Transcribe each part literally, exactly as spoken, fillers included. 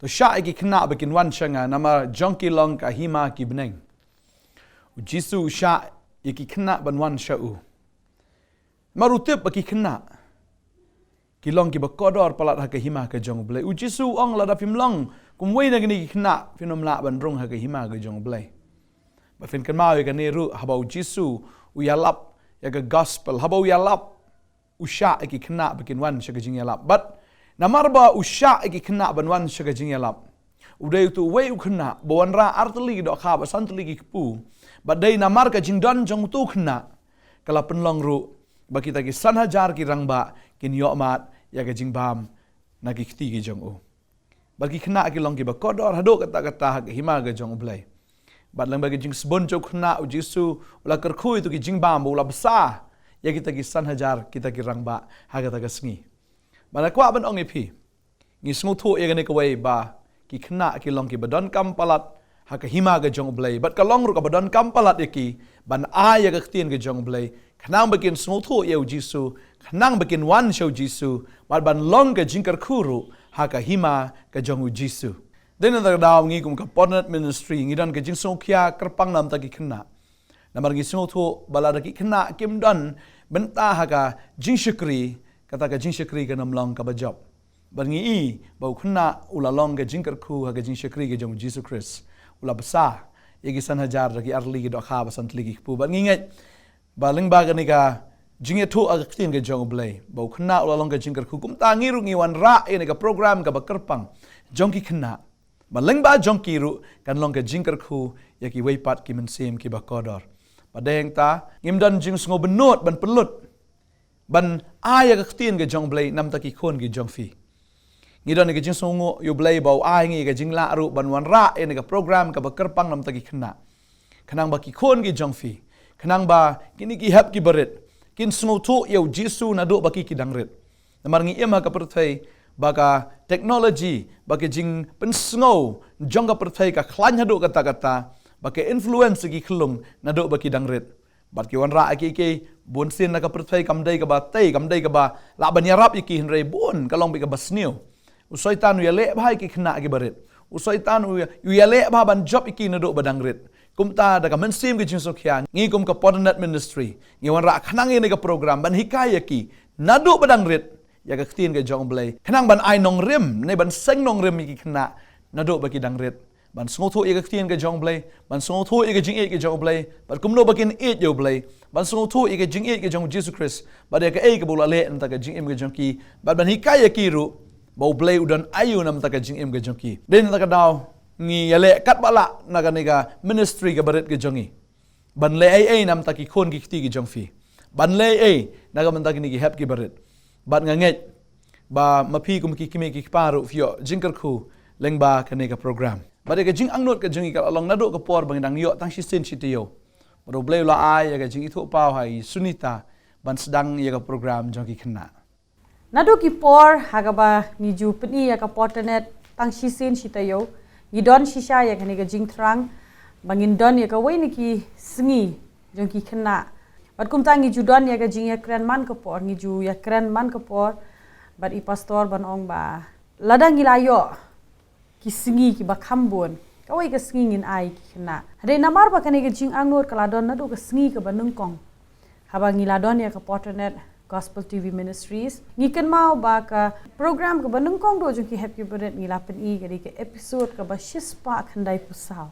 To shah ïa ki khynnah ba kin wan sha nga, namar jong ki long ka hima ki bneng. U Jisu u shah ïa ki khynnah ban wan sha u. Namar u tip ba ki khynnah ki long kiba kordor palat ha ka hima ka jong U Blei. U Jisu u ong, lada phim long kum wei na kine ki khynnah, phin ym lah ban rung ha ka hima ka jong U Blei. Ba phin kynmaw ïa kane ruh, haba U Jisu u ïalap ïa ka gospel, haba u ïalap, u shah ïa ki khynnah ba kin wan sha ka jingïalap. Bad namar ba u shah ïa ki khynnah ban wan sha ka jingïalap, u dei utu uwei u khynnah ba wanrah ar tylli ki dohkha bad san tylli ki kpu. Bad dei namar ka jingdon jong utu u khynnah, ka la pynlong ruh ba kita ki san hajar ki rangbah kin ïohmad ïa ka jingbam na ki kti ki jong u. Bad ki khynnah ki long kiba kordor haduh katta katta ha ka hima ka jong U Blei. Bad lyngba ki jingsbun jong u khynnah, U Jisu u la kyrkhu ïa uto ki jingbam bad u la bsa ïa kita ki san hajar kita ki rangbah ha kata ka sngi. Bad nga kwah ban ong ïa phi, ngi sngewthuh ïa kane kawei ba ki khynnah ki long kiba donkam palat ha ka hima ka jong U Blei. Bad ka long ruh kaba donkam palat ïa ki ban ai ïa ka ktien ka jong U Blei, khnang ba kin sngewthuh ïa U Jisu, khnang ba kin wan sha U Jisu, bad ban long ka jingkyrkhu ruh ha ka hima ka jong U Jisu. Dei na kata ka daw ngi kum ka Portinet Ministry ngi don ka jingsngewkhia kyrpang namar ki khynnah. Namar ngi sngewthuh ba lada ki khynnah kim don bynta ha ka jingshakri, kata ka jingshakri kan ym long kaba jop. Bad ngi i ba u khynnah u la long ka jingkyrkhu ha ka jingshakri ka jong U Jisu Khrist. U la bsa ïa ki san hajar da ki ar tylli ki dohkha bad san tylli ki kpu. Bad ngi ngeit ba lyngba kane ka jingïathuh ha ka ktien ka jong U Blei, ba u khynnah u la long ka jingkyrkhu, kumta ngi ruh ngi wanrah ïa kane ka program kaba kyrpang jong ki khynnah, ba lyngba jong ki ruh kan long ka jingkyrkhu ïa kiwei pat ki mynsiem kiba kordor. Bad dei hangta ngim don jingsngewbynnud ban pynlut ban ai ïa ka ktien ka jong U Blei namar ki khun ki jong phi. Ngi don ïa ka jingsngewnguh ïa U Blei ba u ai ngi ïa ka jinglah ruh ban wanrah ïa kane ka program kaba kyrpang namar ki khynnah, khnang ba ki khun ki jong phi, khnang ba kine ki hep ki barit kin sngewthuh ïa U Jisu naduh ba ki ki dang rit. Namar ngi im ha ka pyrthei ba ka technology, ba ka jingpynsngew jong ka pyrthei ka khlaiñ haduh katta katta, ba ka influence ki khyllung naduh ba ki dang rit. Bad ki wanrah ïa kiei kiei, bun sien na ka pyrthei kam dei kaba tei, kam dei kaba lah ban ïarap ïa ki, hynrei bun ka long beit kaba sniew. U Soitan u ïaleh bha ïa ki khynnah kiba rit. U Soitan u ïa-, u ïaleh bha ban jop ïa ki naduh ba dang rit. Kumta da ka mynsiem ka jingsngewkhia, ngi kum ka Portinet Ministry ngi wanrah khnang ïa kane ka program ban hikai ïa ki naduh ba dang rit ïa ka ktien ka jong U Blei, khnang ban ai nongrim ne ban seng nongrim ïa ki khynnah naduh ba ki dang rit, ban sngewthuh ïa ka ktien ka jong U Blei, ban sngewthuh ïa ka jingïeit ka jong U Blei, bad kumno ba kin ïeit ïa U Blei, ban sngewthuh ïa ka jingïeit ka jong U Jisu Khrist bad ïa kaei kaba u la leh namar ka jingim ka jong ki, bad ban hikai ïa ki ruh ba U Blei u don aïu namar ka jingim ka jong ki. Dei na kata ka daw ngi ïaleh katba lah na kane ka ministry kaba rit ka jong ngi ban leh ei ei namar ki khun ki kti ki jong phi, ban leh ei ei na ka bynta kine ki hep kiba rit. Bad nga ngeit ba ma phi kum ki kmie ki kpa ruh phi ïoh jingkyrkhu lyngba kane ka program. Bad ïa ka jingangnud ka jong ngi ka la long naduh ka por ba ngi dang ïoh tang shisien shi taïew. Bad U Blei u la ai ïa ka jingithuhpaw ha i Sunita ban sdang ïa ka program jong ki khynnah. Naduh ki por ha kaba ngi ju pyni ïa ka Portinet tang shisien shi taïew, ngi don shisha ïa kane ka jingthrang ba ngin don ïa kawei na ki sngi jong ki khynnah. Bad kumta ngi ju don ïa ka jingïakren man ka por, ngi ju ïakren man ka por bad i pastor ban ong ba lada ngi la ïoh ki sngi kiba kham bun, kawei ka sngi ngin ai ki khynnah. Hynrei namar ba kane ka jingangnud ka la don naduh ka sngi kaba nyngkong, haba ngi la don ïa ka Portinet Gospel T V Ministries, ngi kynmaw ba ka program kaba nyngkong duh jong ki hep kiba rit ngi la pyni ka dei ka episode kaba shispah khyndaiphew saw.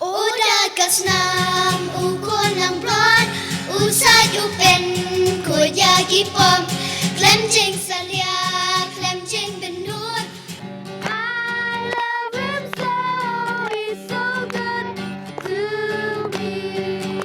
O da ka snam u khun langbrot, u sait u pen, khuid ïa ki pom, khlem jingsalia, khlem jingbynnud. I love him so, he's so good to me.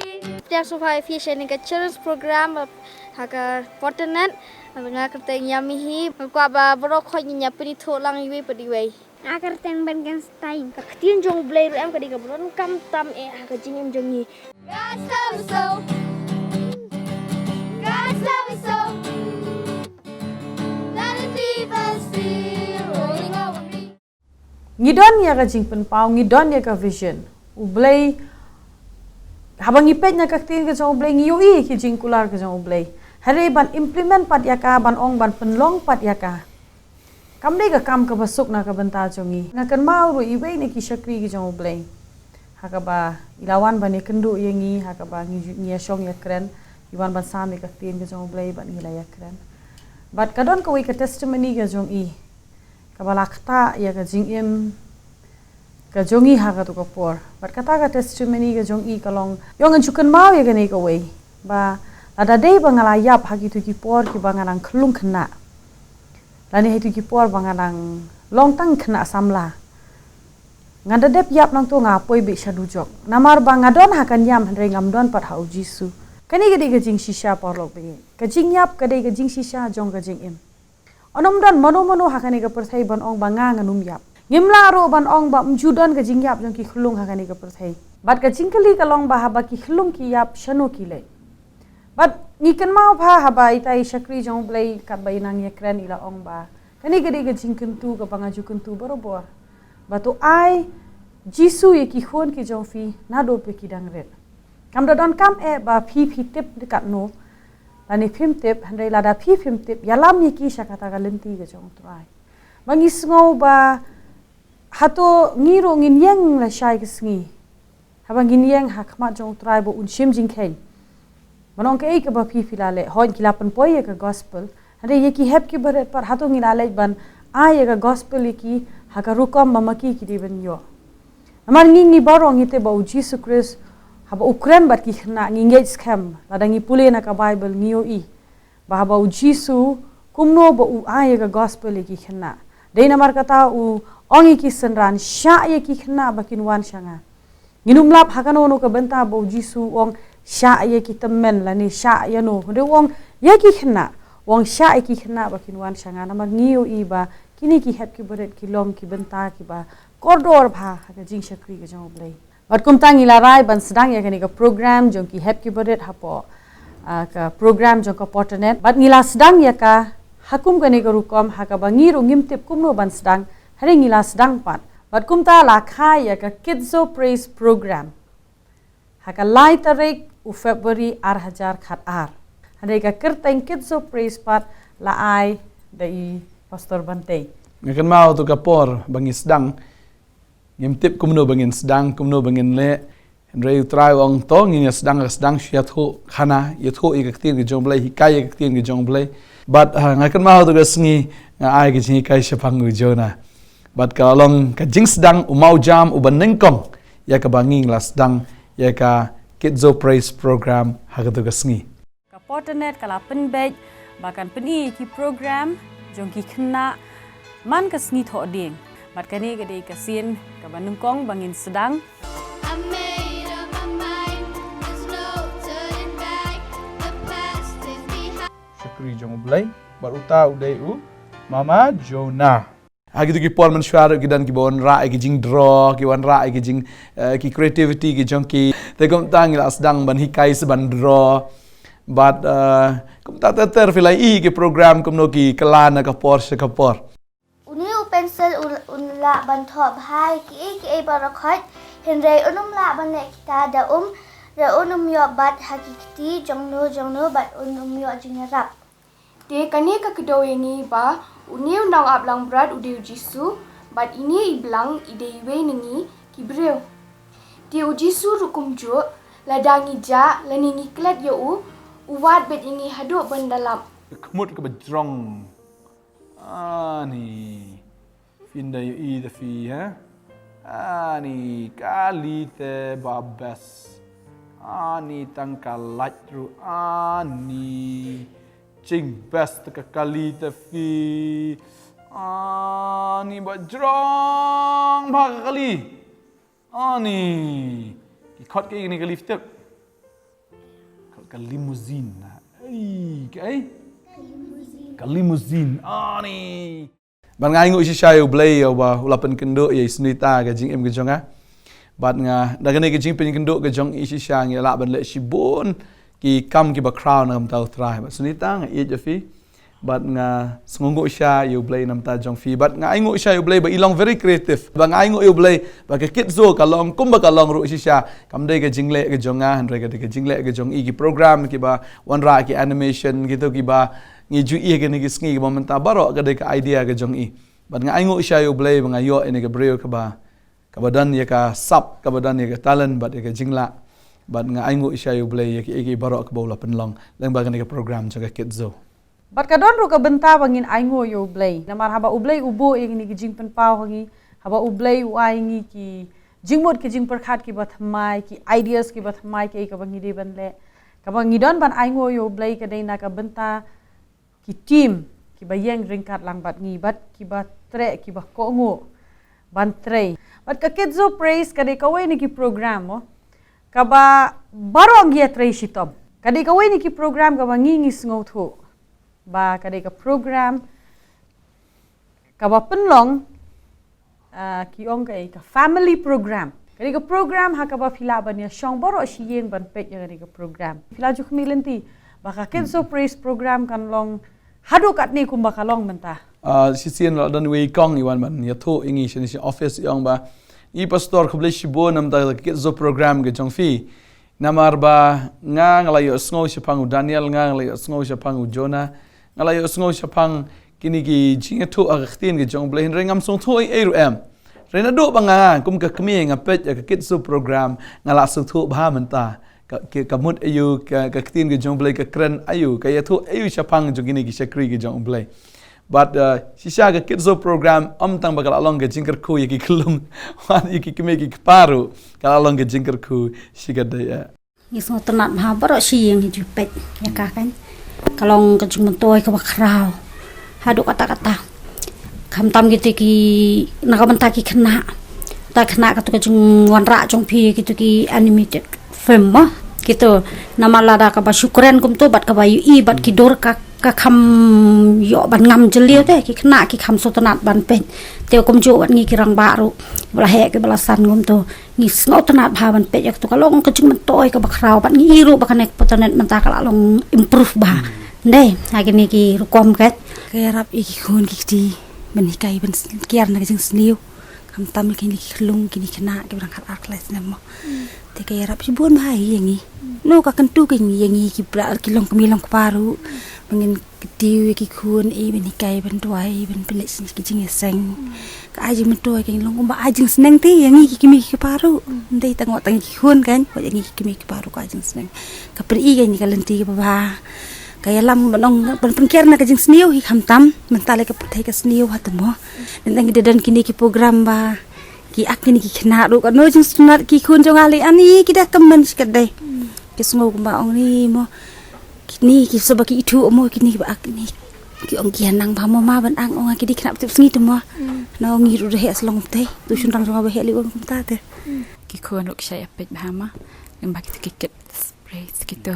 Thanks for having me in the children's program ha ka Portinet. Nga kyrteng Yamihi. Nga kwah ba baroh khoit ngin ïa pynithuh lang iwei pa iwei. Nga kyrteng Ben Kenstein. Ka ktien jong U Blei ruh em ka dei kaba donkam tam eh ha ka jingim jong ngi. God so, so. God so, so. Let it be the Spirit rolling over me. Ngi don ïa ka jingpynpaw, ngi don ïa ka vision. U Blei, haba ngi peit na ka ktien ka jong U Blei, ngi ïohi ki jingkular ka jong U Blei. Hynrei ban implement pat ïa ka, ban ong ban pynlong pat ïa ka, Kam dei ka kam kaba suk na ka bynta jong ngi. Nga kynmaw ruh iwei na ki shakri ki jong U Blei, ha kaba i la wan ban ïakynduh ïa ngi, ha kaba ngi ju-, ngi ïashong ïakren, i wan ban sam ïa ka ktien ka jong U Blei bad ngi la ïakren. Bad ka don kawei ka testimony ka jong i, kaba la ktah ïa ka jingim ka jong i ha katu ka por. Bad kata ka testimony ka jong i ka long, ïong ngan shu kynmaw ïa kane kawei, ba lada dei ba nga la ïap ha kitu ki por kiba nga dang khyllung khynnah, lane ha kitu ki por ba nga dang long tang khynnah samla, ngan da dep ïap nangto nga poi beit sha dujok. Namar ba nga don ha ka niam hynrei ngam don pat ha U Jisu. Kane ka dei ka jingshisha, paralok baieit. Ka jingïap ka dei ka jingshisha jong ka jingim. Ym don mano mano ha kane ka pyrthei ban ong ba nga ngan ym ïap. Ngim lah ruh ban ong ba ym ju don ka jingïap jong ki khyllung ha kane ka pyrthei. Bad ka jingkylli ka long ba haba ki khyllung ki ïap, shano ki leit? Bad ngi kynmaw ba haba itai i shakri jong U Blei katba i nang ïakren i la ong ba kane ka dei ka jingkyntu kaba nga ju kyntu barabor, ba to ai Jisu ïa ki khun ki jong phi naduh ba ki dang rit. Kam da donkam eh ba phi phi tip katno, lane phim tip, hynrei lada phi phim tip, ïalam ïa ki sha kata ka lynti ka jong U Trai. Ba ngi sngew ba hato ngi ruh ngin ïeng lashai ka sngi, haba ngin ïeng ha khmat jong U Trai ba un shim jingkheiñ, ban ong kaei kaba phi phi la leh? Hooid, ki la pynpoi ïa ka gospel, hynrei ïa ki hep ki barit pat hato ngi la leit ban ai ïa ka gospel ïa ki ha ka rukom ba ma ki ki dei ban ïoh? Namar ngi, ngi baroh ngi tip ba U Jisu Khrist, haba u kren bad ki khynnah, ngi ngeit skhem, lada ngi pule na ka Baibl ngi ïohi ba haba U Jisu, kumno ba u ai ïa ka gospel ïa ki khynnah? Dei namar kata u ong ïa ki synran, shah ïa ki khynnah ba kin wan sha nga. Ngin ym lap ha kano kano ka bynta ba U Jisu u ong shah ïa ki tymmen lane shah ïano, hynrei u ong ïa ki khynnah, u ong shah ïa ki khynnah ba kin wan sha nga. Namar ngi ïohi ba kine ki hep ki barit ki long ki bynta kiba kordor bha ha ka jingshakri ka jong U Blei. Bad kumta ngi la rai ban sdang ïa kane ka program jong ki hep ki barit hapoh, ah, ka program jong ka Portanet. Bad ngi la sdang ïa ka ha kum kane ka rukom ha kaba ngi ruh ngim tip kumno ban sdang, hynrei ngi la sdang pat. Bad kumta la kha ïa ka Kidzo Praise Program ha ka lai tarik u February ar hajar khat ar. Hynrei ka kyrteng Kidzo Praise pat la ai da i Pastor Bantei. Nga kynmaw tu ka por ba ngi sdang, ngim tip kumno ba ngin sdang, kumno ba ngin leh. Hynrei U Trai u ong to ngin ïa sdang, ka sdang shu ïathuh khana, ïathuh ïa ka ktien ka jong U Blei, hikai ïa ka ktien ka jong U Blei. Bad, ah, nga kynmaw tu ka sngi nga ai ka jinghikai shaphang u Jonah. Bad ka long ka jingsdang u mawjam uba nyngkong ïa kaba ngi la sdang ïa ka Kidzo Praise Program ha katu ka sngi. Ka Portanet ka la pynbeit ba kan pyni ïa ki program jong ki khynnah man ka sngi Thohdieng. Bad kane ka dei ka sien kaba nyngkong ba ngin sdang. I made up my mind, there's no turning back. The past is behind. Shakri jong U Blei, bad uta u dei u Mama Jonah. Ha kitu ki por mynshuwa ruh ki don kiba wanrah ïa ki jingdraw, ki wanrah ïa ki jing, eh, ki creativity ki jong ki. Te kumta ngi la sdang ban hikai sa ban draw. Bad, eh, kumta ter ter phi la ïohi ki program kumno ki kylla na ka por sha ka por. Une u pencil u, un lah ban thoh bha ïa kiei kiei baroh khoit, hynrei un ym lah ban leh kita da um, da un ym ïoh bat ha ki kti jongno jongno bad un ym ïoh jingïarap. Te kane ka kdew ïa ngi ba une u nongap langbrot u dei u Jisu, bad ine i blang i dei iwei na ngi ki briew. Te u Jisu ruh kumjuh, lada ngi jah lane ngi klet ïa u, u wad beit ïa ngi haduh ban da lap. Khmut kaba jrong. Ani. Phin da ïohi da phi, ha? Ani, kali te ba best. Ani, tang ka lait ruh. Ani, ching best ka kali te phi. Ani, ba jrong ba ka kali. Ani, ki khot kaei kane ka kali, phi tip? Khot ka limousine. Ei, kaei? Ka limousine. Ani. Bad nga ainguh shisha ïa U Blei ïa uba u la pynkynduh ïa i Sunita ka jingim ka jong nga. Bad nga, da kane ka jingpynkynduh ka jong i shisha ngi lah ban leh shibun ki kam kiba khraw na ka bynta U Trai. Bad Sunita, nga ïeit ïa phi. Bad nga sngewnguh shisha ïa U Blei na ka bynta jong phi. Bad nga ainguh shisha ïa U Blei ba i long very creative. Bad nga ainguh ïa U Blei ba ka Kidzo ka long kumba ka long ruh shisha. Kam dei ka jingleh ka jong nga, hynrei ka dei ka jingleh ka jong i, ki program kiba wanrah, ki animation, kito kiba ngi ju ïohi kine ki sngi kiba mynta, baroh ka dei ka idea ka jong i. Bad nga ainguh sha ïa U Blei ba nga ïoh ïa kane ka briew kaba, kaba don ïa ka sap, kaba don ïa ka talent bad ïa ka jinglah. Bad nga ainguh sha ïa U Blei ïa ki, ïa ki baroh kaba u la pynlong lyngba kane ka program jong ka Kids Zoo. Bad ka don ruh ka bynta ba ngin ainguh ïa U Blei. Namar haba U Blei u buh ïa kine ki jingpynpaw ha ngi, haba U Blei u ai ngi ki jingmut ki jingpyrkhat kiba thymmai, ki ideas kiba thymmai, ki, kaba ngi dei ban leh. Kaba ngi don ban ainguh ïa U Blei ka dei na ka bynta ki team kiba ïeng ryngkat lang bad ngi bad kiba treh kiba kohnguh ban trei. Bad ka Kids Zoo Praise ka dei kawei na ki program mo, kaba baroh ngi ïatrei shitom. Ka dei kawei na ki program kaba ngi ngi sngewthuh ba ka dei ka program kaba pynlong, ah, ki ong ka, ka family program. Ka dei ka program ha kaba phi lah ban ïashong baroh shi ïing ban peit ïa ka dei ka program. Phi la ju khmih lynti ba ka Kids Zoo Praise program kan long haduh katne kumba ka long mynta. Ah, shisien la don iwei i kong i wan ban ïathuh ïa ngi shane sha office, i ong ba, "I Pastor, khublei shibun namar ka Kids Zoo program ka jong phi. Namar ba nga, nga la ïohsngew shaphang u Daniel, nga, nga la ïohsngew shaphang u Jonah, nga la ïohsngew shaphang kine ki jingïathuh ha ka ktien ka jong U Blei, hynrei ngam sngewthuh ei ei ruh em. Hynrei naduh ba nga kum ka kmie nga peit ïa ka Kids Zoo program, nga la sngewthuh bha mynta. Ka, ka, ka mut aïu, ka, ka ktien ka jong U Blei ka kren aïu, ka ïathuh aïu shaphang jong kine ki shakri ka jong U Blei." Bad, uh, shisha ka Kids Zoo program ym tang ba ka la long ka jingkyrkhu ïa ki khyllung, wat ïa ki kmie ki kpa ruh ka la long ka jingkyrkhu shikatdei eh. Ngi sngewtynnat bha baroh shi ïing hi ju peit ïa ka, kan. Ka long ka jingmyntoi kaba khraw haduh katta katta. Khamtam kito ki, na ka bynta ki khynnah. Ta khynnah, kato ka jingwanrah jong phi kito ki animated film mo. Kito, namar lada kaba shu kren kumto bad kaba ïohi bad ki dur ka, ka kham ïoh ban ngam jylliew te, ki khynnah ki kham sngewtynnat ban peit. Te kumjuh wat ngi ki rangbah ruh, ba la heh kiba la san kumto, ngi sngewtynnat bha ban peit ïa kato, ka long ka jingmyntoi kaba khraw bad ngi ïohi ruh ba kane ka Photonet mynta ka la long improve bha. Ndei, ha kine ki rukom kat. Ka ïarap ïa ki khun ki kti ban hikai ban kiar na ka jingsniew. Khamtam ïa kine ki khyllung, kine ki khynnah kiba dang khat ar khlai snem mo. Te ka ïarap shibun bha ïa ngi. No, ka kyntu ka ïa ngi ki para, ki long kmie long kpa ruh. Ba ngin kyntiew ïa ki khun, eh, ban hikai ban duwai, ban pynleit sha ki jingïaseng. Ka ai jingmyntoi, ka long kumba ai jingsneng te ïa ngi ki kmie ki kpa ruh. Ndei tang wat tang ki khun kan, wat ïa ngi ki kmie ki kpa ruh ka ai jingsneng. Ka pyni ka ïa ngi ka lynti kaba bha. Ka ïalam ban ong ban pynkiar na ka jingsniew hi khamtam, mynta lei ka pyrthei ka sniew ha te mo. Nangta ngi da don kine ki program ba ki ak kine ki khynnah ruh, kano jingsngewtynnat ki khun jong nga lei, ani ki da kmen shikatdei. Ki sngew kumba ong ni mo, kine ki sngewbha ki ithuh mo, kine kiba ak kine. Ki ong ki ïa nang bha mo ma ban ak, ong ki dei khynnah ba tip sngi te mo. Na ong ngi ruh da heh sa long kumtei, tu shynrang jong nga ba heh lei ong kumta te. Ki khun ruh ki shah ïa peit bha ma, lyngba kito ki Kids Praise kito,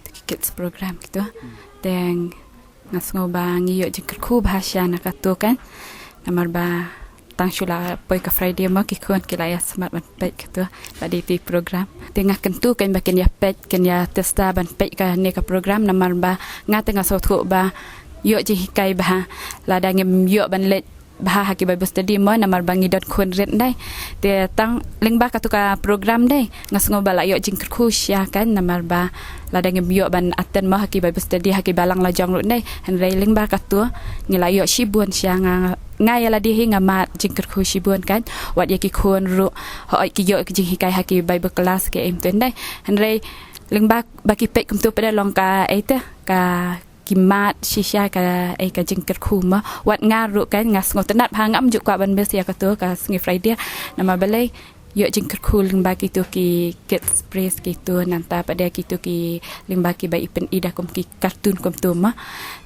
kito ki kids program kito. Te nga sngew ba ngi ïoh jingkyrkhu bha sha na kato kan. Namar ba tang shu la poi ka Friday mo, ki khun ki la ïa smat ban peit kato, ba dei te program. Te nga kyntu kan ba kin ïa peit, kin ïa testa ban peit kane ka program, namar ba nga te nga sngewthuh ba ïoh jinghikai bha lada ngim ïoh ban leit bha ha ki Bible study mo, namar ba ngi don khun rit ndei. Te tang lyngba kato ka program dei, nga sngew ba la ïoh jingkyrkhu sha kan, namar ba lada ngim ïoh ban attend mo ha ki Bible study ha ki balang lajong ruh ndei. Hynrei lyngba kato ngi la ïoh shibun sha, nga, nga ïa lade hi nga mad jingkyrkhu shibun kan. Wat ïa ki khun ruh, hooid ki ïoh ki jinghikai ha ki Bible class ki em tu ndei. Hynrei lyngba ba ki peit kumto pat da long ka, eh, te, ka ki mad shisha ka, eh, ka jingkyrkhu mo. Wat nga ruh kan nga sngewtynnat bha, ngam ju kwah ban miss ïa kato ka sngi Friday. Namar balei, ïoh jingkyrkhu lyngba kito ki Kids Praise kito, nangta pat da kito ki lyngba kiba i pyni da kum ki cartoon kumto mo.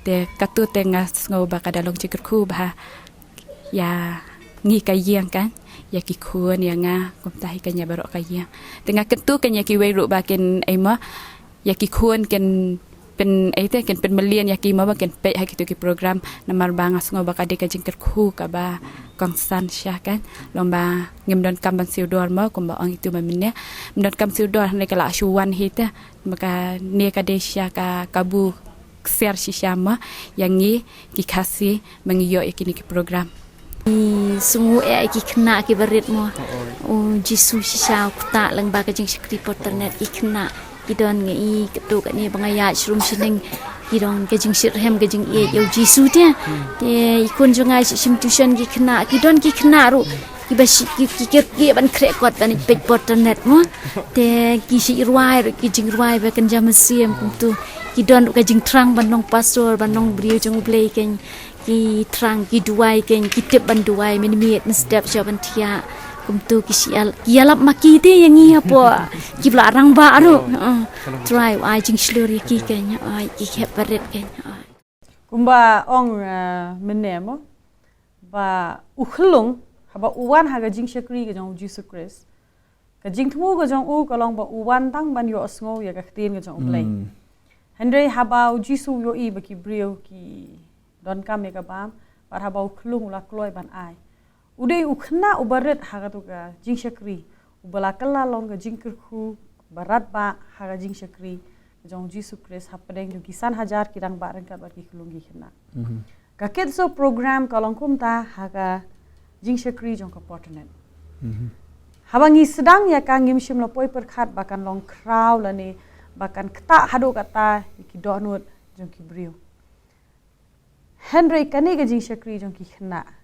Te kato te nga sngew ba ka da long jingkyrkhu bha ïa ngi ka ïing kan, ïa ki khun, ïa nga, kumta hi kan ïa baroh ka ïing. Te nga kyntu kan ïa kiwei ruh ba kin, eh, mo, ïa ki khun kin pyn, eh, te, kin pynmlien ïa ki mo ba kin peit ha kito ki program, namar ba nga sngew ba ka dei ka jingkyrkhu kaba kongsan sha kan. Long ba ngim donkam ban siew dor mo, kumba ong itu mynne. Ngim donkam siew dor, hynrei ka la shu wan hi te. Ba kane ka dei sha ka kabu ksiar shisha mo ïa ngi ki Khasi ba ngi ïoh ïa kine ki program. Ngi sngew eh ïa ki khynnah kiba rit mo. O Jisu shisha u ktah lyngba ka jingshakri Photonet, ki khynnah ki don, nga i kato kane ba nga ïaid shrum shaneng, Ki dang ka jingshitrhem ka jingïeit ïa u Jisu te. Te i khun jong nga i shim tuition ki khynnah, ki don ki khynnah ruh kiba shi ki ki ki ban khreh kot ban peit bor internet mo. Te ki shi rwai ruh ki jingrwai ba kan jam siem kumtu. Ki don ruh ka jingthrang ban long pastor, ban long briew jong U Blei, kan ki thrang, ki duwai, kan ki tip ban duwai mynmiet mynstep sha ban thiah. Kumtu ki shi al ki ïalap ma ki te ïa ngi hapoh ki bla rangbah ruh. Trai u ai jingshlur ïa ki, kan ai ki khep barit, kan ai. Kumba ong mynne mo ba u khyllung haba u wan ha ka jingshakri ka jong u Jisu Khrist, ka jingthmu ka jong u ka long ba u wan tang ban ïohsngew ïa ka ktien ka jong U Blei. Hynrei haba u Jisu u ïohi ba ki briew ki donkam ïa ka bam, bad haba u khyllung u la kloi ban ai, u dei u khynnah uba rit ha katu ka jingshakri, uba la kylla long ka jingkyrkhu ba radbah ha ka jingshakri ka jong u Jisu Khrist hapdeng jong ki san hajar ki rangbah ryngkat bad ki khyllung ki khynnah. Ka Kids Show program ka long kumta ha ka jingshakri jong ka por internet. Haba ngi sdang ïa ka, ngim shym la poi pyrkhat ba kan long khraw lane ba kan ktah haduh katta ïa ki dohnud jong ki briew. Hynrei kane ka jingshakri jong ki khynnah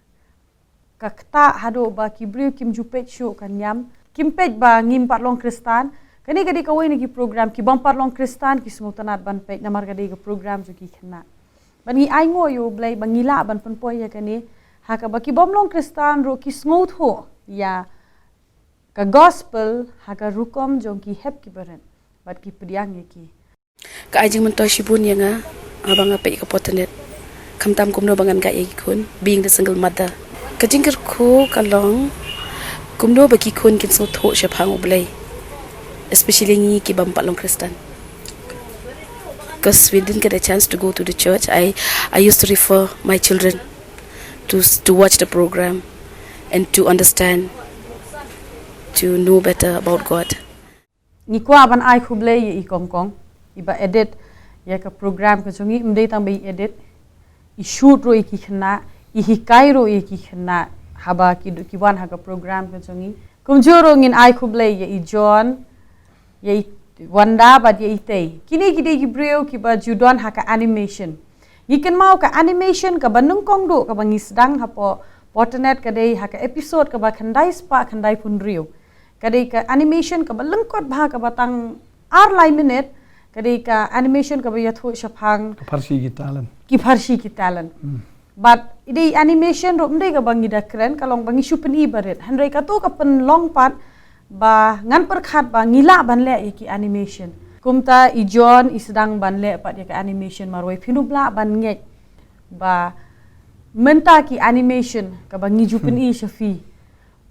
ka ktah haduh ba ki briew kim ju peit shuh ka niam, kim peit ba ngim pat long Khristan. Kane ka dei kawei na ki program ki bym pat long Khristan ki sngewtynnat ban peit namar ka dei ka program jong ki khynnah. Bad ngi ainguh ïa U Blei ba ngi lah ban pynpoi ïa kane ha kaba ki bym long Khristan ruh ki sngewthuh ïa ka gospel ha ka rukom jong ki hep ki barit bad ki pdiang ïa ki. Ka ai jingmyntoi shibun ïa nga haba nga peit ïa ka por internet, khamtam kumno ba ngan guide ïa ki khun, being the single mother. Ka jingkyrkhu ka long kumno ba ki khun kin sngewthuh shaphang U Blei, especially ngi ki bym pat long Khristan. 'Cause we didn't get a chance to go to the church, I, I used to refer my children to, to watch the program and to understand, to know better about God. Ngi kwah ban ai khublei ïa i Kongkong iba edit ïa ka program ka jong ngi, ym dei tang ba i edit, i shoot ruh ïa ki khynnah, i hikai ruh ïa ki khynnah haba ki du-, ki wan ha ka program ka jong ngi. Kumjuh ruh ngin ai khublei ïa i John, ïa i Wanda bad ïa i Tei. Kine ki dei ki briew kiba ju don ha ka animation. Ngi kynmaw ka animation kaba nyngkong duh kaba ngi sdang hapoh por internet ka dei ha ka episode kaba khyndai spah khyndai phew hynriew. Ka dei ka animation kaba lyngkot bha kaba tang ar lai minit, ka dei ka animation kaba ïathuh shaphang ka pharshi ki talent. Ki pharshi ki talent. Hmm. Bad i dei animation ruh ym dei kaba ngi da kren, ka long ba ngi shu pyni barit. Hynrei kato ka pynlong pat ba ngan pyrkhat ba ngi lah ban leh ïa ki animation. Kumta i John i sdang ban leh pat ïa ka animation marwei, phin ym lah ban ngeit ba mynta ki animation kaba ngi ju pyni sha phi,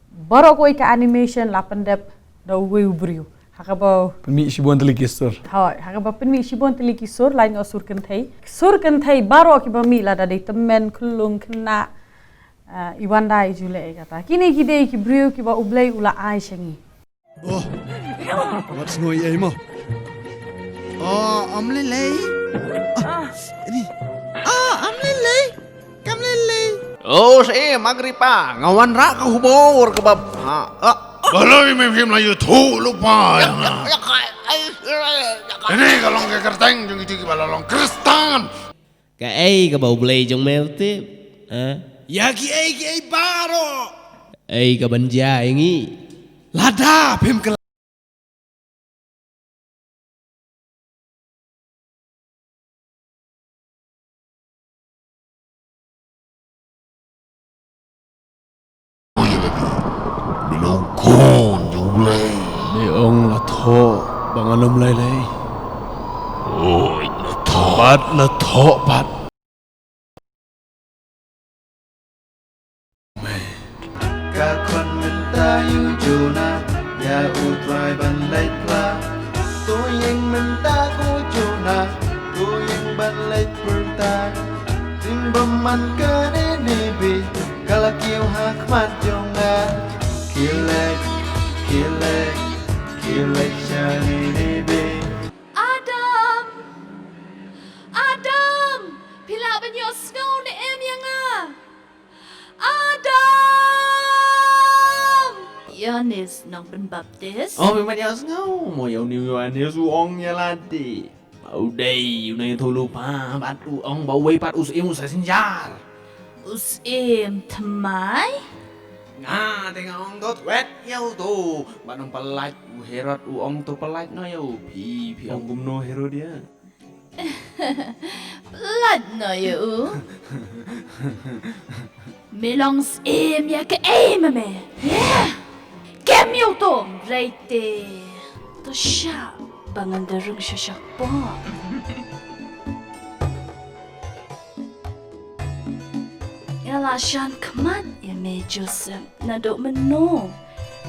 baroh kawei ka animation la pyndep da uwei u briew. Ha kaba pynmih shibun tylli ki sur. Hooid, ha kaba pynmih shibun tylli ki sur, lait noh sur kynthei. Sur kynthei baroh kiba mih, lada dei tymmen, khyllung, khynnah, ah, i Wanda i ju leh ïa kata. Kine ki dei ki briew kiba U Blei u la ai sha ngi. Oh, wat sngew ei mo. Oh, ym lei lei. Ah, ni. Ah, ym lei lei. Kam lei lei. Oh, seh, Magripa, nga wanrah ka khubor kaba, ha, ah. Balei me phim la ïathuh lypa ïa nga? Kane ka long ka kyrteng jong kito kiba la long Khristan. Kaei kaba U Blei jong me u tip, ha? Ïa kiei kiei baroh. Ei kaban jia ïa ngi. Lada phim kylla. Me long khun jong U Blei. Me ong la thoh ba ngan ym lei lei. Oi, la thoh. Pat la thoh pat. Ka khon mynta ïa u Jonah, ïa U Trai ban leit phla. To ïeng mynta ko Jonah, to ïeng ban leit pyrta. Ding bymman ka Ninibi ka la kiew ha khmat jong nga. Khie leit, khie leit, khie leit sha Ninibi. Adam! Adam! Phi lah ban ïohsngew ne em ïa nga? Adam! Ïoannis Nongpynbaptis. Oh, phi mat ïohsngew mo ïa une u Ïoannis u ong ïa lade. U dei u nongïathuhlypa bad u ong ba uwei pat u syiem u sa synjar. U syiem thymmai? Nga te nga ong to, thwet ïa u to. Bad ym pynlait, u Herod u ong to pynlait noh ïa u. Phi, phi ong kumno Herod ïa? Pynlait noh ïa u. Me long syiem ïa kaei ma me? Kem ïa u to, rei te. To shah ba ngan da rung sha shapoh. Nga la shan khmat ïa me Joseph, naduh mynno?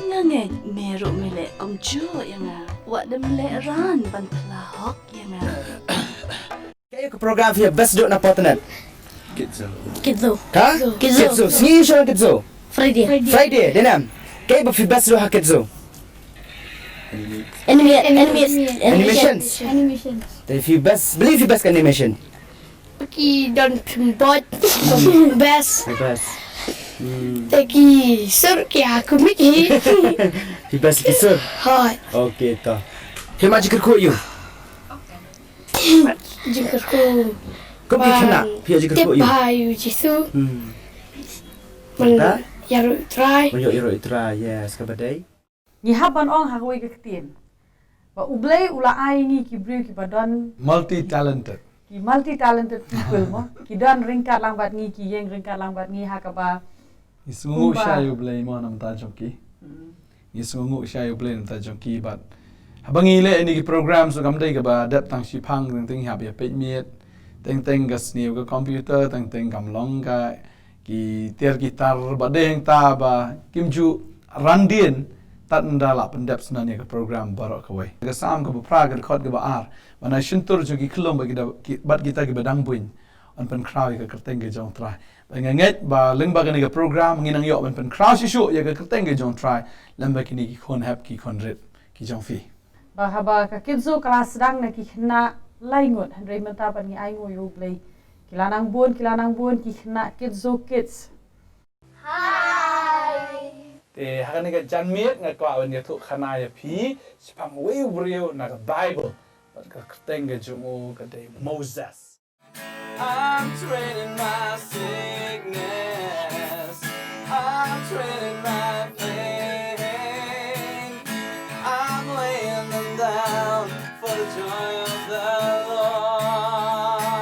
Nga ngeit me ruh me leh kumjuh ïa nga. Wat dem leh ran ban phla hok ïa nga. Kaei ka program phi best duh na Potnet? Kidzo. Kidzo. Ha? Kidzo. Kidzo. Sngi shu Kidzo. Friday. Friday, dei ne em? Kaei ba phi best duh ha Kidzo? Anime. Anime. Animations. Animations. Te phi best, believe phi best ka animation. Ki don pynbot. Best. Best. Hmm. Te ki sur ki aku miki. Phi best ki sur. Hoi. Okay to. Phi ma jingkyrkhu ïa u? Jingkyrkhu. Kum ki khynnah, phi ïoh jingkyrkhu ïa u? Tip bha ïa u Jisu. Hmm. Mynta? Ïaroh Trai. Mynta ïaroh Trai, yes, kaba dei. Ngi hap ban ong ha kawei ka ktien ba U Blei u la ai ngi ki briew kiba don multi talented. Ki multi talented people mo. Ki don ryngkat lang bad ngi, ki ïeng ryngkat lang bad ngi ha kaba. Ngi sngewnguh shai U Blei mo na bynta jong ki. Hmm. Ngi sngewnguh shai U Blei na bynta jong ki bad haba ngi leh ïa kine ki program, so kam dei kaba dep tang shiphang, teng teng hap ïa peit miet, teng teng ka sniew ka computer, teng teng kam long ka ki tiar ki tar ba dei hangta ba kim ju ran dien. Tad ynda lah pyndep shen ïa ka program baroh kawei. Ka Salm kaba phra, ka dkhot kaba ar, ba na shyntur jong ki khyllung bad kita, ki, bad kita kiba dang buiñ yn pynkhraw ïa ka kyrteng ka jong U Trai. Bad nga ngeit ba lyngba kane ka program ngi nang ïoh ban pynkhraw shisha ïa ka kyrteng ka jong U Trai lyngba kine ki khun hep ki khun rit ki jong phi. Ba haba ka Kidzo ka la sdang na ki khynnah laingut, hynrei mynta pat ngi ainguh ïa U Blei. Ki la nang bun, ki la nang bun ki khynnah Kidzo Kids. Hi. Te ha kane ka janmiet nga kwah ban ïathuh khana ïa phi shaphang uwei u briew na ka Bible. Bad ka kyrteng ka jong u ka dei Moses. I'm trading my sickness. I'm trading my pain. I'm laying them down for the joy of the Lord.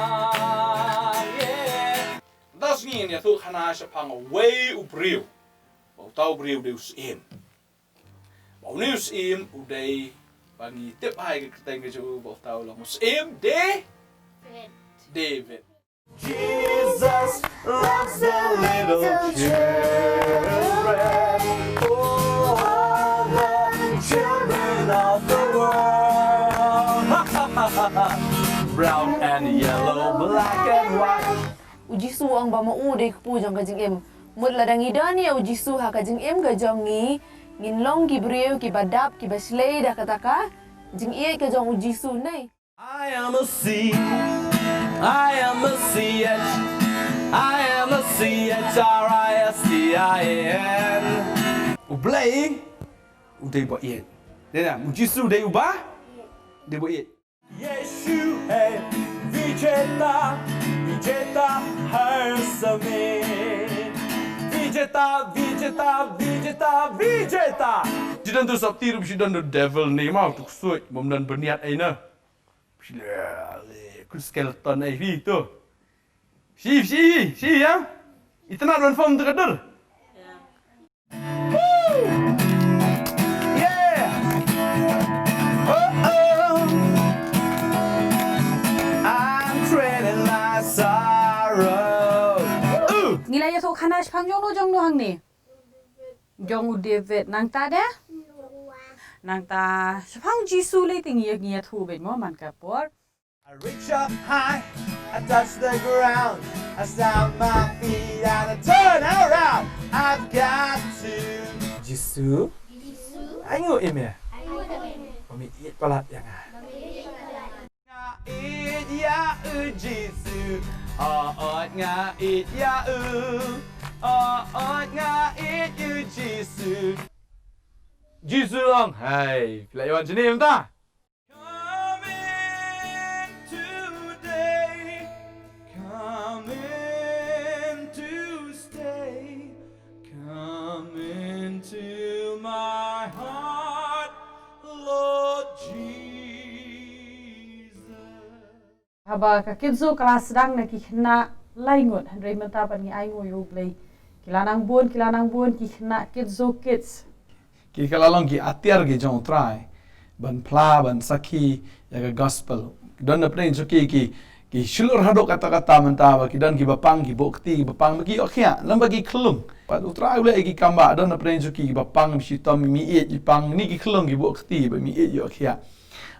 Yeah. Mynta sngi ngin ïathuh khana shaphang uwei u briew. Ba uta u briew u dei u syiem. Ba une u syiem u dei, ba ngi tip bha ïa ka kyrteng ka jong u, ba uta u long u syiem David. David. Jesus loves the little children. Oh, all the children of the world. Brown and yellow, black and white. U Jisu u ong ba ma u u dei u kpu jong ka jingim. Mut lada ngi don ïa u Jisu ha ka jingim ka jong ngi, ngin long ki briew kiba dap, kiba shlei da kata ka jingïeit ka jong u Jisu, ne. I am a C, I am a C H, I am a C H R I S T I N. U Blei u dei ba ïeit. Dei na, u Jisu u dei uba? Dei ba ïeit. यीशु है विजेता, विजेता हर समय। विजेता, विजेता, विजेता, विजेता। Shi don tu sopti ruh, shi don tu devil ne, ma tu ksuid, bym don bniat ei na. Shi le, le, ku skeleton ei phi tu. Shi, shi, shi, ya. Itynnad ban form tu ka dur. Yeah. Oh, oh. I'm trading my sorrow. Uh. Ngi la ïathuh khana shaphang jong no, jong no hangne. Jong u David, nangta de? Nangta shaphang Jisu lei te ngi ïa, ngi ïathuh beit mo man ka por. I reach up high, I touch the ground, I stamp my feet and I turn around. I've got to. Jisu. Jisu. Ainguh ïa me. Ainguh ïa me. Ba me ïeit palat ïa nga. Nga ïeit ïa u Jisu. Oh, oh, nga ïeit ïa u. Oh, oh, nga ïeit ïa u Jisu. Jisu ong, hai, phi la ïa wan shane mynta? Come in, Ba ka Kidzoo ka la sdang na ki khynnah lai ngut, hynrei mynta pat ngi ai nguh ïa U Blei, ki la nang bun, ki la nang bun, ki khynnah Kidzoo Kids. Ki ka la long ki atiar ki jong U Trai ban phla, ban sakhi ïa ka gospel. Don na pdeng jong ki, ki, ki shlur haduh katta katta mynta ba ki don kiba pang, ki buh kti, kiba pang, ba ki ïoh khiah, lem ba ki khyllung. Bad U Trai u leh ïa ki kam ba don na pdeng jong ki, kiba pang, shitom, mih ïeit, i pang, ni ki khyllung, ki buh kti, ba mih ïeit, ïoh khiah.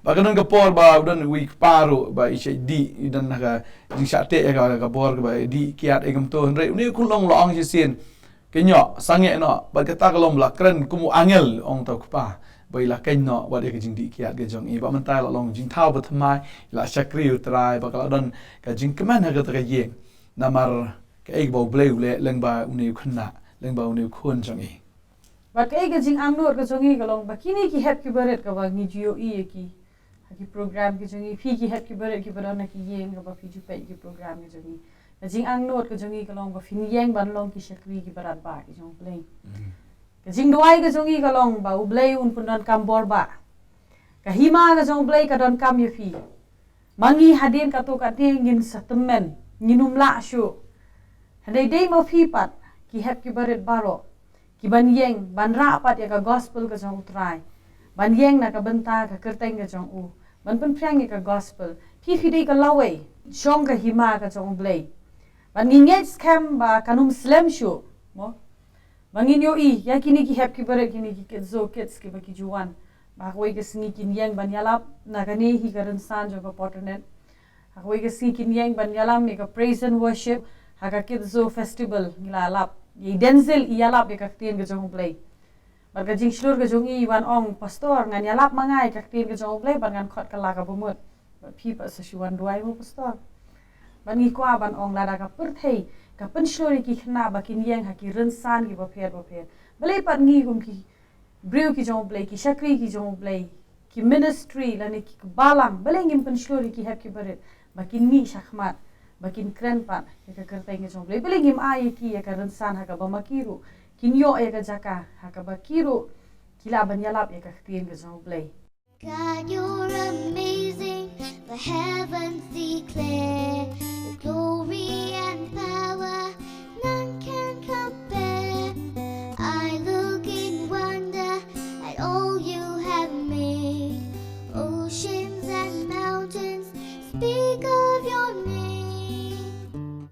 Ba ka don ka por ba u don uwei u kpa ruh ba i shait dih, i don ha ka jingshah teh ïa ka, ka bor kaba i dih kiad ïa kumto, hynrei une u khyllung la ong shisien, kynnoh, sangeh noh, bad kata ka long ba la kren kum u angel, ong uta u kpa, ba i la kynnoh bad ïa ka jingdih kiad ka jong i. Bad mynta i la long jingthaw bathymmai, i la shakri U Trai, bad ka la don ka jingkmen ha kata ka ïing. Namar kaei kaba U Blei u leh lyngba une u khynnah, lyngba une u khun jong i. Bad kaei ka jingangnud ka jong i ka long ba kine ki hep ki barit kaba ngi ju ïohi ïa ki ha ki program ki jong i, phi ki hep ki barit kiba don ha ki ïing kaba phi ju peit ki program ki jong i. Ka jingangnud ka jong i ka long ba phin ïeng ban long ki shakri kiba radbah ki jong U Blei. Mm. Ka jingduwai ka jong i ka long ba U Blei un pyndonkam bor bah. Ka hima ka jong U Blei ka donkam ïa phi. Ma ngi hadien katto katne ngin sa tymmen, ngin ym lah shuh. Hynrei dei ma phi pat ki hep ki barit baroh, ki ban ïeng ban rah pat ïa ka gospel ka jong U Trai, ban ïeng na ka bynta ka kyrteng ka jong u, ban pynphriang ïa ka gospel. Phi phi dei ka lawei, shong ka hima ka jong U Blei. Ban ngi ngeit skhem ba kan ym slem shuh, mo. Ba ngin ïohi ïa kine ki hep ki barit, kine ki Kidzoo Kids kiba ki ju wan, ba ha kawei ka sngi kin ïeng ban ïalap na kane hi ka rynsan jong ka Potternet. Ha kawei ka sngi kin ïeng ban ïalam ïa ka praise and worship ha ka Kidzoo Festival, ngi la lap. Ïa i Denzel i ïalap ïa ka ktien ka jong U Blei. Bad ka jingshlur ka jong i i wan ong, "Pastor, ngan ïalap ma nga ïa ka ktien ka jong U Blei bad ngan khot kylla kaba mut." Bad phi pat sa shu wan duwai mo pastor. Bad ngi kwah ban ong lada ka pyrthei ka pynshlur ïa ki khynnah ba kin ïeng ha ki rynsan kiba pher bapher, balei pat ngi kum ki briew ki jong U Blei, ki shakri ki jong U Blei, ki ministry lane ki balang, balei ngim pynshlur ïa ki hep ki barit ba kin mih shakhmat, ba kin kren pat ïa ka kyrteng ka jong U Blei? Balei ngim ai ïa ki ïa ka rynsan ha kaba ma ki ruh kin ïoh ïa ka jaka ha kaba ki ruh ki lah ban ïalap ïa ka ktien ka jong U Blei? God, you're amazing, the heavens declare your glory and power, none can compare. I look in wonder at all you have made. Oceans and mountains speak of your name.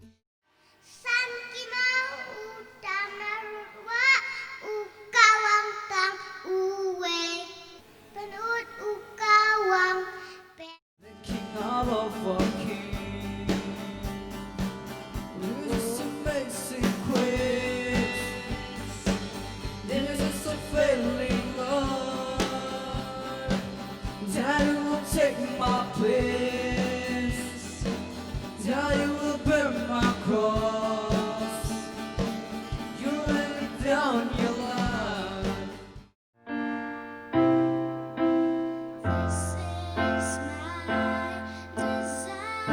San ki mau u tamar wa u kawang tang uwei. Penut u kawang pe. The King of all kings. This amazing grace. There is a failing love. Daddy will take my place. Daddy will bear my cross. You lay me down your life. This is my desire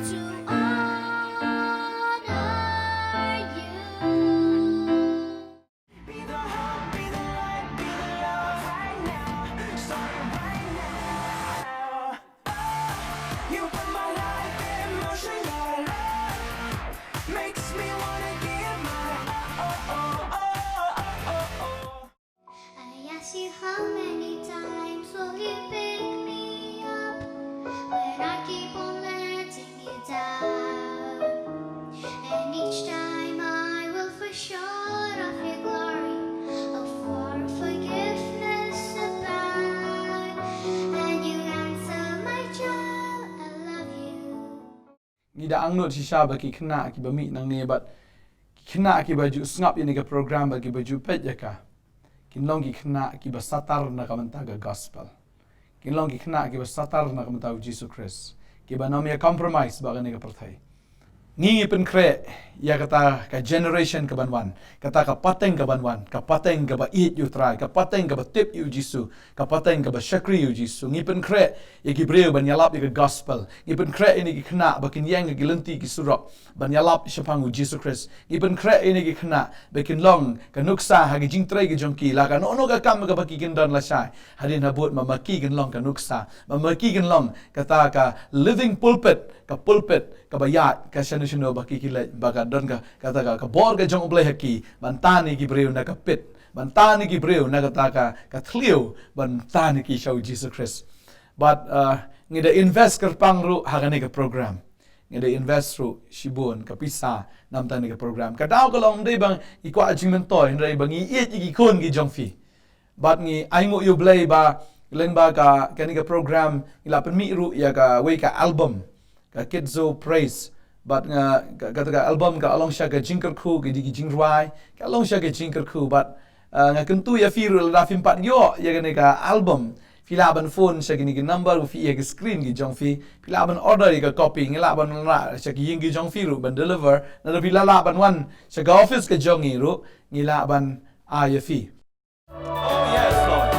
to honor you. Be the hope, be the light, be the love right now. Start right now. Oh, you put my life in motion, your love makes me wanna give my all. I ask you how many times will you pick me up when I keep on letting you down. And each time I will fall short of your glory, of warm forgiveness abound. And you answer, "My child, I love you." Ngi da angnud shisha ba ki khynnah kiba mih nangne bad ki khynnah kiba ju sngap ïa kane ka program bad kiba ju peit ïa ka, kin long ki khynnah kiba satar na ka bynta ka gospel. Kin long ki khynnah kiba satar na ka bynta u Jisu Khrist, kiba nym ïa compromise bad kane ka pyrthei. Ngi, ngi pynkhreh ïa kata ka generation ka ban wan, kata ka pateng ka ban wan, ka pateng kaba ïeit ïa u Trai, ka pateng kaba tip ïa u Jisu, ka pateng kaba shakri ïa u Jisu. Ngi pynkhreh ïa ki briew ban ïalap ïa ka gospel. Ngi pynkhreh ïa kine ki khynnah ba kin ïeng ha ki lynti ki surok ban ïalap shaphang u Jisu Khrist. Ngi pynkhreh ïa kine ki khynnah ba kin long ka nuksa ha ki jingtrei ki jong ki, la kano kano ka kam kaba ki kin don lashai. Hadien habud ma, ma ki kin long ka nuksa, ma, ma ki kin long kata ka living pulpit, ka pulpit kaba ïaid, ka shano shano ba ki kin leit, ba ka don ka, kata ka, ka bor ka jong U Blei ha ki ban tan ïa ki briew na ka pit, ban tan ïa ki briew na kata ka, ka thliew, ban tan ïa ki sha u Jisu Khrist. Bad, uh, ngi da invest kyrpang ruh ha kane ka program. Ngi da invest ruh shibun ka pisa na bynta kane ka program. Ka daw ka long ym dei ba ngi kwah jingmyntoi, hynrei ba ngi ïeit ïa ki khun ki jong phi. Bad ngi ainguh ïa U Blei ba lyngba ka, kane ka program ngi la pynmih ruh ïa kawei ka album, ka Kidzo Praise. Bad nga, ka, kata ka album ka long sha ka jingkyrkhu, ka dei ki jingrwai, ka long sha ka jingkyrkhu. Bad, uh, nga kyntu ïa phi ruh, lada phim pat ïoh ïa kane ka album, phi lah ban phone sha kine ki number ba phi ïoh ha ka screen ki jong phi. Phi lah ban order ïa ka copy, ngi lah ban wanrah sha ki ïing ki jong phi ruh ban deliver. Lada phi lah, lah ban wan sha ka office ka jong ngi ruh, ngi lah ban ai ïa phi. Oh, yes, Lord.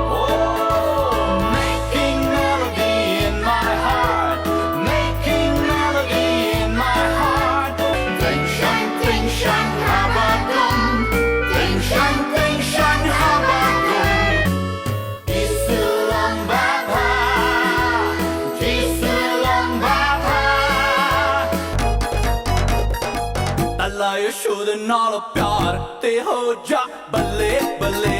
Oh, making melody in my heart, making melody in my heart. Ting shang, ting shang, habadum. Ting shang, ting shang, habadum. Jisu long bapha, Jisu long bapha. Tala Yeshu de nala pyar te ho ja bale bale.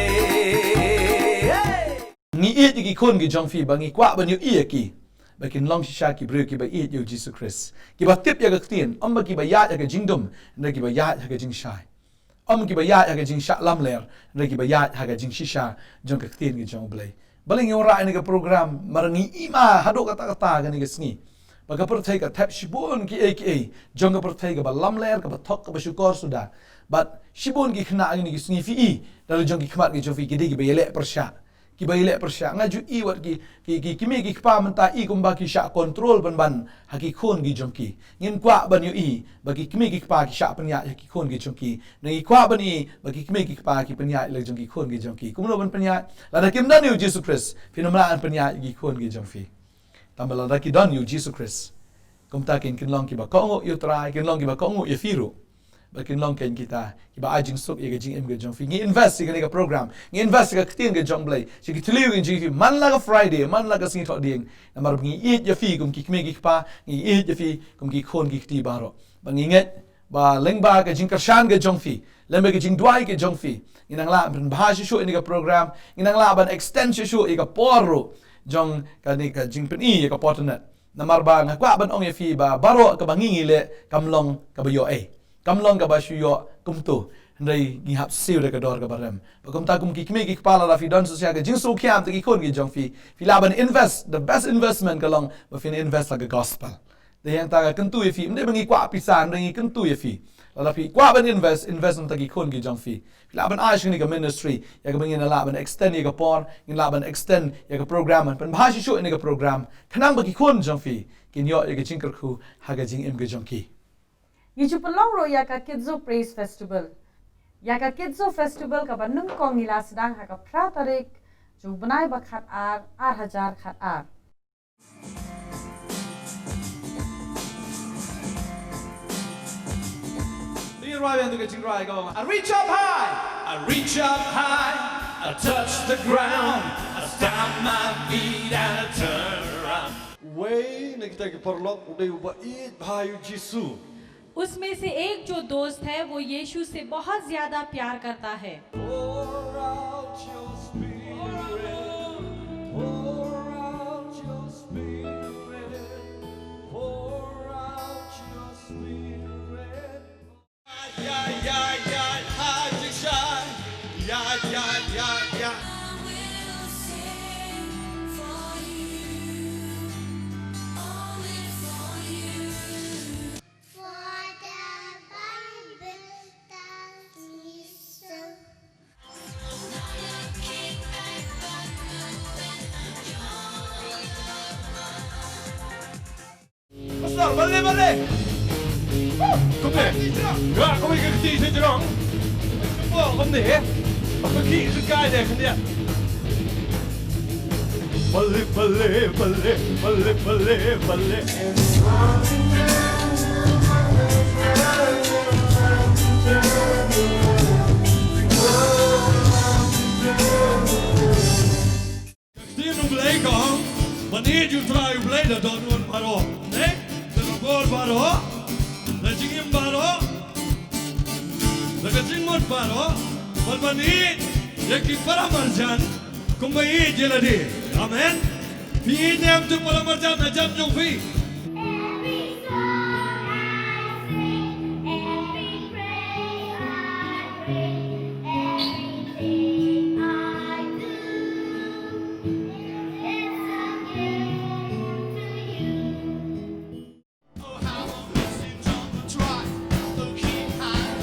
Hey! Ngi ïeit ïa ki khun ki jong phi, ba ngi kwah ban ïohi ïa ki ba kin long shisha ki briew kiba ïeit ïa u Jisu Khrist, kiba tip ïa ka ktien, ym ba kiba ïaid ha ka jingdum, hynrei kiba ïaid ha ka jingshai. Ym kiba ïaid ha ka jingshah lamler, hynrei kiba ïaid ha ka jingshisha jong ka ktien ka jong U Blei. Balei ngi wanrah ïa kane ka program? Namar ngi ïohi ma haduh katta katta kane ka sngi ba ka pyrthei ka thep shibun kiei kiei jong ka pyrthei, kaba lamler, kaba thok, kaba shukor suda. Bad shibun ki khynnah kine ki sngi phi i da la jong ki khmat ki jong phi, ki dei kiba ïaleh pyrshah. Kiba ïaleh pyrshah. Nga ju i wat ki, ki, ki kmie ki kpa mynta i kumba ki shah control pynban ha ki khun ki jong ki. Ngim kwah ban ïohi ba ki kmie ki kpa ki shah pynïaid ha ki khun ki jong ki. Ngi kwah ban i ba ki kmie ki kpa ki pynïaid la jong ki khun ki jong ki. Kumno ban pynïaid? Lada kim don ïa u Jisu Khrist, phin ym lah ban pynïaid ki khun ki jong phi. Tangba lada ki don ïa u Jisu Khrist, kumta kin, kin long kiba kohnguh ïa u Trai, kin long kiba kohnguh ïa phi ruh. Ba kin long kin kita kiba ai jingsuk ïa ka jingim ka jong phi. Ngi invest ïa kane ka program, ngi invest ïa ka ktien ka jong U Blei sha ki thliew ka jong phi man la ka Friday, man la ka sngi Thohdieng. Namar ngi ïeit ïa phi kum ki kmie ki kpa, ngi ïeit ïa phi kum ki khun ki kti baroh. Ba ngi ngeit ba lyngba ka jingkyrshan ka jong phi, lyngba ka jingduwai ka jong phi, ngin nang lah ban pynbha shuh shuh ïa kane ka program, ngin nang lah ban extend shuh shuh ïa ka por ruh jong kane ka jingpyni ïa ka por tynat. Namar ba nga kwah ban ong ïa phi ba baroh kaba ngi, ngi leh kam long kaba ïoh ei, kam long kaba shu ïoh kumto, hynrei ngi hap siew da ka dor kaba rem. Ba kumta kum ki kmie ki kpa, lada phi don shisha ka jingsngewkhia ïa ki khun ki jong phi, phi lah ban invest. The best investment ka long ba phin invest ha ka gospel. Te hangta nga kyntu ïa phi, ym dei ba ngi kwah pisa, hynrei ngi kyntu ïa phi, lada phi kwah ban invest, invest na bynta ki khun ki jong phi. Phi lah ban ai sha kane ka ministry, ïa kaba ngin lah ban extend ïa ka por, ngin lah ban extend ïa ka program, ban pynbha shuh shuh ïa kane ka program, khnang ba ki khun jong phi kin ïoh ïa ka jingkyrkhu ha ka jingim ka jong ki. Ngi ju pynlong ruh ïa ka Kidzo Praise Festival. Ïa ka Kidzo Festival kaba nyngkong ngi la sdang ha ka phra tarik jong u bnai ba khatar, ar hajar khatar. Ngi rwai biang ïa ka jingrwai kaba, I reach up high, I reach up high, I touch the ground, I stamp my feet and I turn around. Uwei na kita ki paralok u dei uba ïeit bha ïa u Jisu. उसमें से एक जो दोस्त है, वो यीशु से बहुत ज्यादा प्यार करता है। Pour out your spirit, pour out your spirit, pour out your spirit. Yeah, yeah, yeah, hide your shine. Yeah, yeah, yeah, yeah. I will sing for you, only for you. For the Bible tells me so. Ballet, ballet. Kumne. Ga kumne ka kti sa jrong. Kumne. Ka kti sa kai de kumne. Ballet, ballet, ballet, ballet, ballet, ballet. Ka ktien U Blei ka ong, ban ïeit ïa U Trai U Blei da ka dohnud baroh, ne? Da ka bor baroh, da ka jingim baroh, da ka jingmut baroh, bad ban ïeit ïa ki para marjan kumba ïeit ïa lade. Amen. Phi ïeit ne em ïa ki para marjan hajan jong phi? Every song I sing, every praise I bring, everything I do is a gift to you. Oh, how a blessing to try to keep high.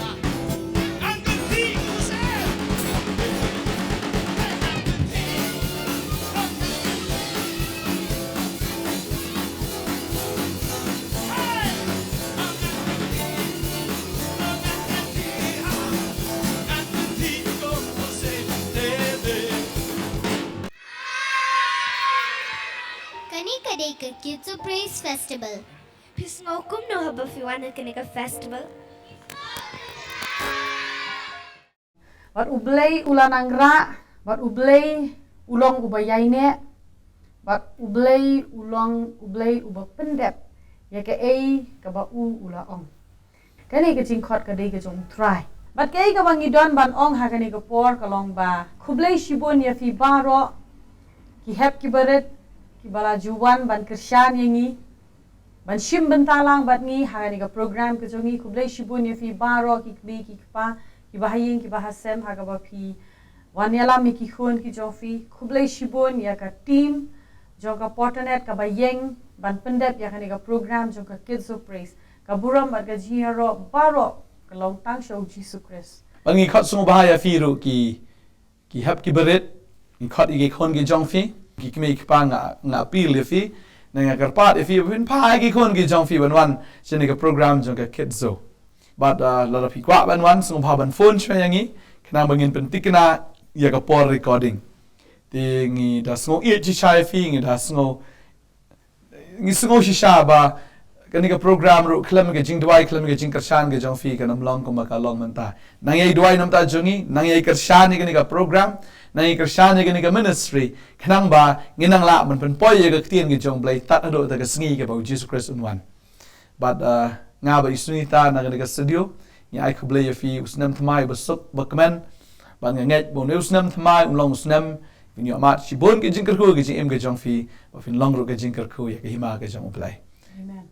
Kane ka dei ka Kids of Praise Festival. Phi sngew kumno haba phi wan ha kane ka festival? Bad U Blei u la nang rah, bad U Blei u long uba ïaineh, bad U Blei u long U Blei uba pyndep ïa kaei kaba u u la ong. Kane ka jingkhot ka dei ka jong U Trai. Bad kaei kaba ngi don ban ong ha kane ka por ka long ba khublei shibun ïa phi baroh, ki hep ki barit, kiba la ju wan ban kyrshan ïa ngi, ban shim bynta lang bad ngi ha kane ka program ka jong ngi. Khublei shibun ïa phi baroh ki kmie ki kpa, kiba ha ïing kiba ha sem, ha kaba phi wan ïalam ïa ki khun ki jong phi. Khublei shibun ïa ka team jong ka Portanet kaba ïeng ban pyndep ïa kane ka program jong ka Kids of Praise. Ka burom bad ka jingïaroh baroh ka long tang sha U Jisu Khrist. Bad ngi khot sngewbha ïa phi ruh ki ki hep ki barit, ngi khot ïa ki khun ki jong phi, ki kmie ki kpa, nga, nga appeal ïa phi, ne nga kyrpad ïa phi, phin phah ïa ki khun ki jong phi ban wan sha kane ka program jong ka Kids Zoo. Bad, ah, lada phi kwah ban wan, sngewbha ban phone shuwa ïa ngi, khnang ba ngin pynthikna ïa ka por recording. Te ngi da sngew ïeit shisha ïa phi, ngi da sngew ngi sngew shisha ba kane ka program ruh khlem ka jingduwai, khlem ka jingkyrshan ka jong phi kan ym long kumba ka long mynta. Nang ïai duwai na ka bynta jong ngi, nang ïai kyrshan ïa kane ka program, nang ïai kyrshan ïa kane ka ministry, khnang ba ngin nang lah ban pynpoi ïa ka ktien ka jong U Blei tad haduh ta ka sngi kaba U Jisu Khrist un wan. Bad, uh, nga bad i Sunita na kane ka studio, ngi ai khublei ïa phi u snem thymmai uba suk ba kmen. Bad nga ngeit ba une u snem thymmai un long u snem phin ïoh mad shibun ka jingkyrkhu ka jingim ka jong phi, ba phin long ruh ka jingkyrkhu ïa ka hima ka jong U Blei. Amen.